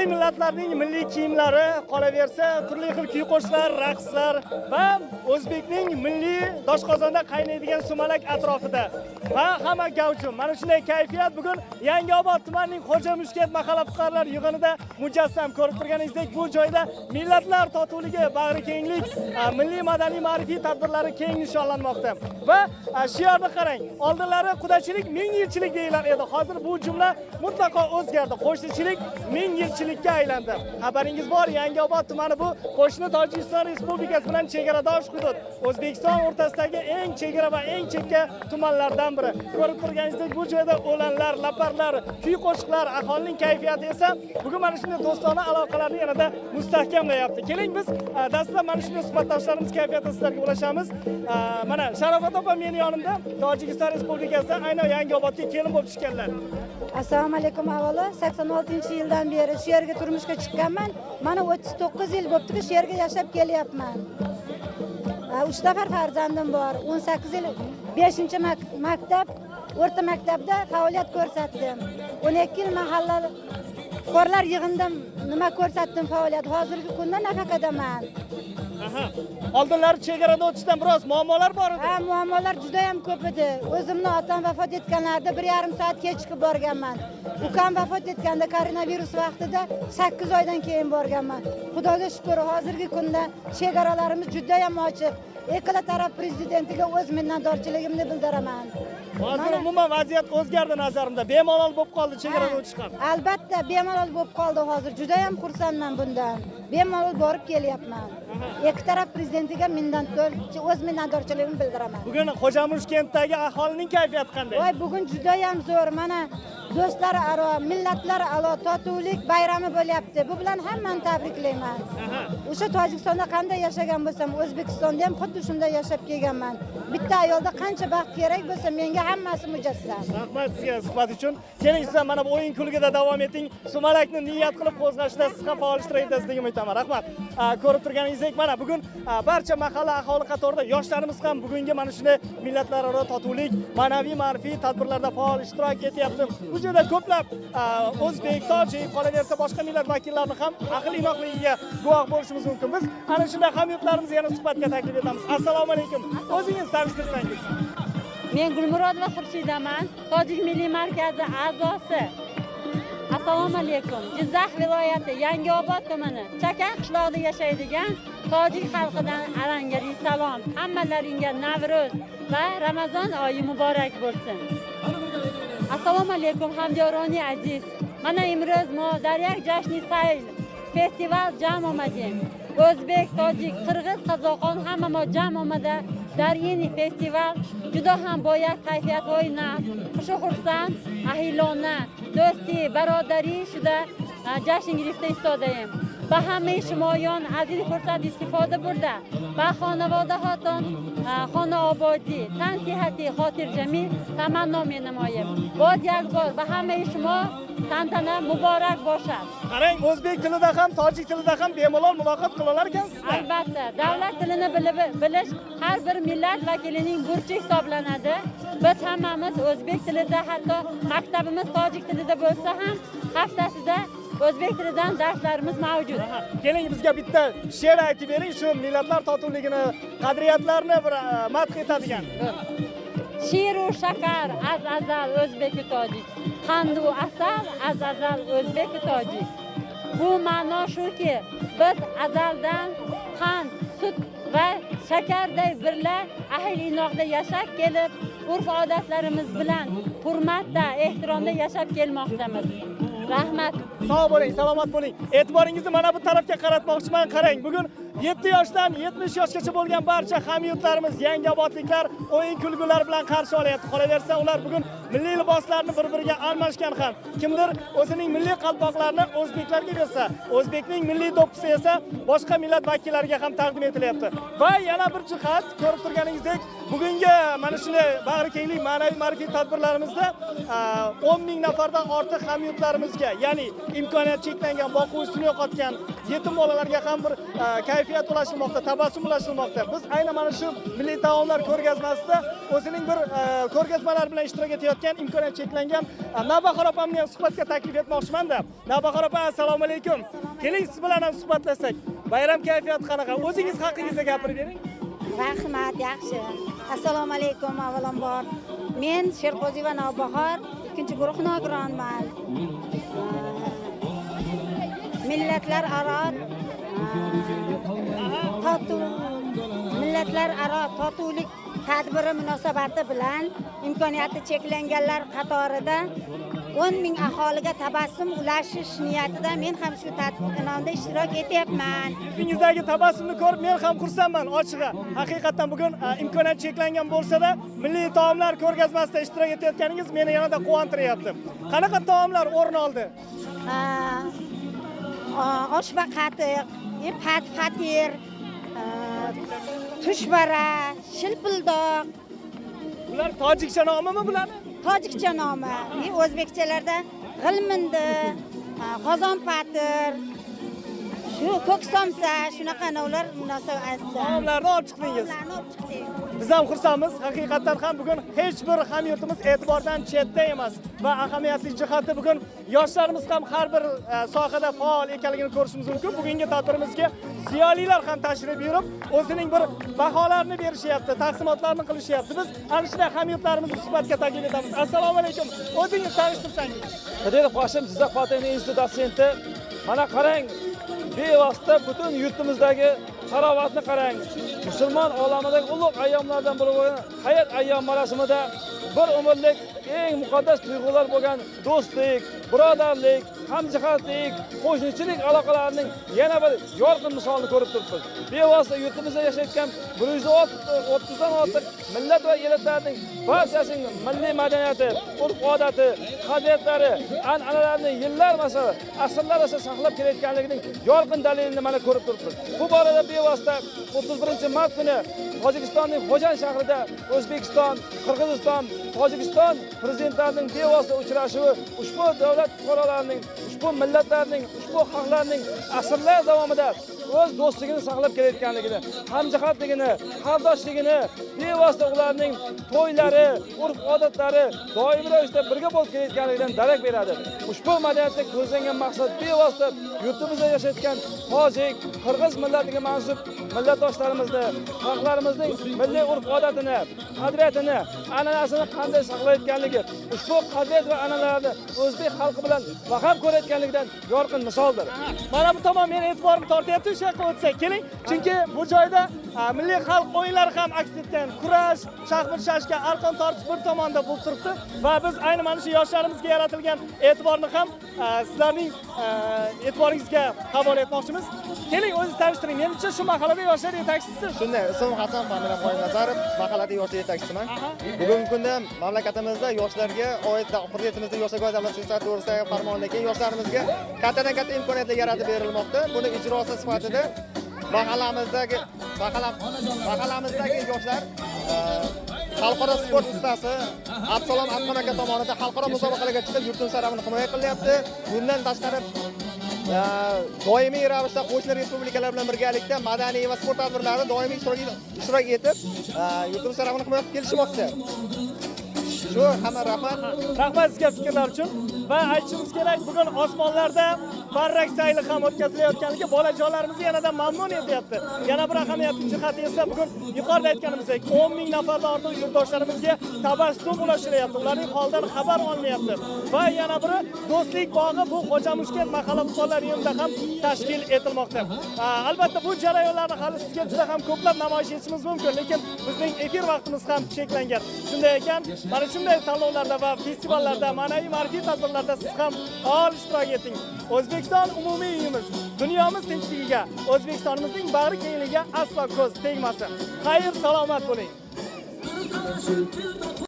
Turli millatlarning milliy kiyimlari, qolaversa turli xil kuy qo'shiqlar, raqslar va o'zbekning milliy doshqozonda qaynaydigan sumalak atrofida va hamma gavjum. Mana shunday kayfiyat bugun Yangiobod tumanining Xo'ja Mushkent mahalla fuqarolar yig'inida mujassam. Ko'rib turganingizdek, bu joyda millatlar totuvligi, bag'rikenglik, milliy madaniy ma'rifiy tadbirlari keng nishonlanmoqda. Va shiorni qarang, oldinlari "Qudachilik ming yilchilik" deyilar edi. Hozir bu jumla mutlaqo o'zgardi. "Qo'shnichilik ming yilchilikka" aylandi. Xabaringiz bor, Yangiobod tumani bu qo'shni Tojikiston Respublikasi bilan chegaradosh hudud. O'zbekiston o'rtasidagi eng chegara va eng chekka tumanlardan biri. Ko'rib turganingizdek, bu joyda o'lanlar, laparlar, kuy qo'shiqlar, aholining kayfiyati esa bugun mana shunday do'stona aloqalarni yanada mustahkamlayapti. Keling, biz dastlab mana shunday suhbatdoshlarimiz kayfiyatini sizlarga ulashamiz. Mana Sharofat opa meni yonimda, Tojikiston Respublikasidan aynan Yangiobodga kelin bo'lib tushganlar. Assalomu alaykum. Avvalo, 86-yildan beri shu yerga turmushga chiqqanman. Mana, 39 yil bo'libdiki, shu yerga yashab kelyapman. Uch nafar farzandim bor. 18 yil beshinchi maktab, o'rta maktabda faoliyat ko'rsatdim. 12 yil mahalla fuqarolar yig'inida nima ko'rsatdim faoliyat. Hozirgi kunda nafaqadaman. Oldinlari chegarada o'tishdan biroz muammolar bor edi. Ha, muammolar judayam ko'p edi. O'zimni otam vafot etganlarida 1,5 soat kechikib borganman. Ukam vafot etganda, koronavirus vaqtida, 8 oydan keyin borganman. Xudoga shukur, hozirgi kunda chegaralarimiz judayam ochiq. Ikkala taraf prezidentiga o'z minnatdorchiligimni bildiraman. Hozir umuman vaziyat o'zgardi nazarimda. Bemalol bo'lib qoldi chegarada o'tish ham. Albatta, bemalol bo'lib qoldi hozir. Judayam xursandman bundan. Bemalol borib kelyapman. Ikki taraf prezidentiga minnatdor, o'z minnatdorchiligimni bildiraman. Bugun Xo'jamushkentdagi aholining kayfiyati qanday? Voy, bugun judayam zo'r. Mana, do'stlar aro, millatlar aro totuvlik bayrami bo'lyapti. Bu bilan hammani tabriklayman. O'sha Tojikistonda qanday yashagan bo'lsam, O'zbekistonda ham xuddi shunday yashab kelganman. Bitta ayolda qancha baxt kerak bo'lsa, menga hammasi mujassam. Rahmat sizga suhbat uchun. Keling, siz ham mana bu o'yin kulgida davom eting. Sumalakni niyat qilib qo'zg'ashda siz ham faol ishtirok etasiz degan umiddaman. Rahmat. Ko'rib turganingizdek, mana bugun barcha mahalla aholi qatorida yoshlarimiz ham bugungi mana shunday millatlararo totuvlik, ma'naviy ma'rifiy tadbirlarda faol ishtirok etyapti. Bu yerda ko'plab o'zbek, tojik, qolaversa boshqa millat vakillarini ham ahil inoqligiga guvoh bo'lishimiz mumkin. Biz ana shunday hamyurtlarimizni yana suhbatga taklif etamiz. Assalomu alaykum. O'zingiz tanishtirsangiz. Men Gulmurodova Xurshidaman, Tojik Milliy markazi a'zosi. Assalomu alaykum. Jizzax viloyati Yangiobod tumani Chakan qishlog'ida yashaydigan tojik xalqidan alangali salom. Hammalaringga Navro'z va Ramazon oyi muborak bo'lsin. Assalomu alaykum, hamdiyoroni aziz. Mana, imro'z mo дар як ҷашни сайл фестивал ҷамъ омадем. O'zbek, tojik, qirg'iz, qozoqon hamma mo jam omада дар ин фестивал juda ham бо як kayfiyatҳои нағз, хушу хурсанд, аҳилона, дӯстӣ, бародарӣ шуда ҷашн гирифта истодаем. Ба ҳамаи шумоён аз ин фурсат истифода бурда, ба хонаводаҳотон хонаободӣ, тансиҳатӣ, хотирҷамӣ таманно менамоем. Боз як бор ба ҳамаи шумо тантана муборак бошад. Qarang, o'zbek tilida ham, tojik tilida ham bemalol muloqot qila olar ekansizlar. Albatta, davlat tilini bilish har bir millat vakilining burchi hisoblanadi. Biz hammamiz o'zbek tilida, hatto maktabimiz tojik tilida bo'lsa ham, haftasida o'zbek tilidan darslarimiz mavjud. Keling, bizga bitta she'r aytib bering, shu millatlar totuvligini, qadriyatlarni bir madh etadigan. Shiru shakar az azal o'zbeku tojik, qandu asal az azal o'zbeku tojik. Bu ma'no shuki, biz azaldan qand, sut va shakarday birla ahil inoqda yashab kelib, urf odatlarimiz bilan hurmatda, ehtiromda yashab kelmoqdamiz. Rahmat. Sog' bo'ling, salomat bo'ling. E'tiboringizni mana bu tarafga qaratmoqchiman. Qarang, bugun 7 yoshdan 70 yoshgacha bo'lgan barcha hamyurtlarimiz, yangiobodliklar o'yin kulgular bilan qarshi olyapti. Qolaversa, ular bugun milliy liboslarni bir-biriga almashgan ham. Kimdir o'zining milliy qalpoqlarini o'zbeklarga bersa, o'zbekning milliy do'ppisi esa boshqa millat vakillariga ham taqdim etilyapti. Va yana bir jihat, ko'rib turganingizdek, bugungi mana shunday bag'rikenglik ma'naviy ma'rifiy tadbirlarimizda 10 ming nafardan ortiq hamyurtlarimiz yurtdoshlarimizga, ya'ni imkoniyati cheklangan, boquvchisini yo'qotgan yetim bolalarga ham bir kayfiyat ulashilmoqda, tabassum ulashilmoqda. Biz aynan mana shu milliy taomlar ko'rgazmasida o'zining bir ko'rgazmalar bilan ishtirok etayotgan imkoniyati cheklangan Navbahor opamni ham suhbatga taklif etmoqchimanda. Navbahor opa, assalomu alaykum. Keling, siz bilan ham suhbatlashsak. Bayram kayfiyati qanaqa? O'zingiz haqingizda gapirib bering. Rahmat, yaxshi. Assalomu alaykum avvalambor. Men Sherqo'ziyeva Navbahor, 2-guruh nogironman. Millatlararo totuv millatlararo totuvlik tadbiri munosabati bilan imkoniyati cheklanganlar qatorida 10 ming aholiga tabassum ulashish niyatida men ham shu tadbirda ishtirok etyapman. Yuzingizdagi tabassumni ko'rib men ham xursandman, ochig'i. Haqiqatan bugun imkoniyat cheklangan bo'lsa-da, milliy taomlar ko'rgazmasida ishtirok etayotganingiz meni yanada quvontiryapti. Qanaqa taomlar o'rin oldi? Osh va qatiq, patir, tushbara, shilpildoq. Bular tojikcha nomimi bularni? Tojikcha nomi. O'zbekchalarda g'ilmindi, qozon patir, shu ko'k somsa, shunaqa novlar munosabat. Taomlarni olib chiqdingiz. Taomlarni olib chiqdik. Biz ham xursandmiz. Haqiqatan ham bugun hech bir hamyurtimiz e'tibordan chetda emas va ahamiyatli jihati bugun yoshlarimiz ham har bir sohada faol ekanligini ko'rishimiz mumkin. Bugungi tadbirimizga ziyolilar ham tashrif buyurib, o'zining bir baholarini berishyapti, taqsimotlarni qilishyapti. Biz ana shunday hamyurtlarimizni suhbatga taklif etamiz. Assalomu alaykum. O'zingiz tanishtirsangiz. Qidirov Hoshim, Jizzax Politexnika instituti dotsenti. Mana qarang, bevosita butun yurtimizdagi harovatni qarang. Musulmon olamidagi ulug' ayyomlardan biri bo'lgan hayit ayyom marosimida bir umrlik eng muqaddas tuyg'ular bo'lgan do'stlik, birodarlik, hamjihatlik, qo'shnichilik aloqalarining yana bir yorqin misolini ko'rib turibmiz. Bevosita yurtimizda yashayotgan 130 dan ortiq millat va elatlarning barchasining milliy madaniyati, urf-odati, qadriyatlari, an'analarini yillar masalan, asrlar osha saqlab kelayotganligining yorqin dalilini mana ko'rib turibmiz. Bu borada bevosita 31 mart kuni Tojikistonning Xo'jand shahrida O'zbekiston, Qirg'iziston, Tojikiston prezidentlarining bevosita uchrashuvi ushbu davlat fuqarolarining, ushbu millatlarning, ushbu xalqlarning asrlar davomida o'z do'stligini saqlab kelayotganligini, hamjihatligini, qardoshligini, bevosita ularning to'ylari, urf-odatlari doimiy ravishda birga bo'lib kelayotganligidan darak beradi. Ushbu madaniyatda ko'zlangan maqsad bevosita yurtimizda yashayotgan tojik, qirg'iz millatiga mansub millatdoshlarimizni, xalqlarimizning milliy urf-odatini, qadriyatini, an'anasini qanday saqlayotganligi, ushbu qadriyat va an'analarni o'zbek xalqi bilan baham ko'rayotganligidan yorqin misoldir. Mana bu tomon meni e'tiborimni tortyapti, o'sha yoqqa o'tsak. Keling, chunki bu joyda milliy xalq o'yinlari ham aks etgan. Kurash, shaxmat, shashka, arqon tortish bir tomonda bo'lib turibdi va biz ayni mana shu yoshlarimizga yaratilgan e'tiborni ham sizlarning e'tiboringizga havola etmoqchimiz. Keling, o'zingiz tanishtiring. Menimcha, shu mahallada yoshlar yetakchisiz. Shunday, ismim Hasan, familiyam Qoyimnazarov, mahallada yoshlar yetakchisiman. Bugungi kunda mamlakatimizda yoshlarga oid, prezidentimizning yoshlarga oid davlat siyosati to'g'risidagi farmonidan keyin yoshlarimizga kattadan katta imkoniyatlar yaratib berilmoqda. Buni ijrosi sifatida mahallamizdagi yoshlar xalqaro sport ustasi Absalom Adham aka tomonidan xalqaro musobaqalarga chiqib, yurtimiz sharafini himoya qilyapti. Bundan tashqari, doimiy ravishda qo'shni respublikalar bilan birgalikda madaniy va sport tadbirlarida doimiy ishtirok etib, yurtimiz sharafini himoya qilib kelishmoqda. Shu, hamma rahmat. Rahmat sizga fikrlar uchun. Va aytishimiz kerak, bugun osmonlarda parrak sayli ham o'tkazilayotganligi bolajonlarimizni yanada mamnun etyapti. Yana bir ahamiyatli jihati esa bugun yuqorida aytganimizdek 10 ming nafardan ortiq yurtdoshlarimizga tabassum ulashilyapti, ularning holidan xabar olinyapti. Va yana biri do'stlik bog'i bu Xo'jamushkent mahalla fuqarolar yig'inida ham tashkil etilmoqda. Albatta bu jarayonlarni hali sizga juda ham ko'plab namoyish etishimiz mumkin, lekin bizning efir vaqtimiz ham cheklangan. Shunday ekan, mana shunday tanlovlarda va festivallarda, ma'naviy ma'rifiy tadbirlarda siz ham faol ishtirok eting. O'zbekiston umumiy uyimiz, dunyomiz tinchligiga, O'zbekistonimizning bag'ri kengligiga aslo ko'z tegmasin. Xayr, salomat bo'ling.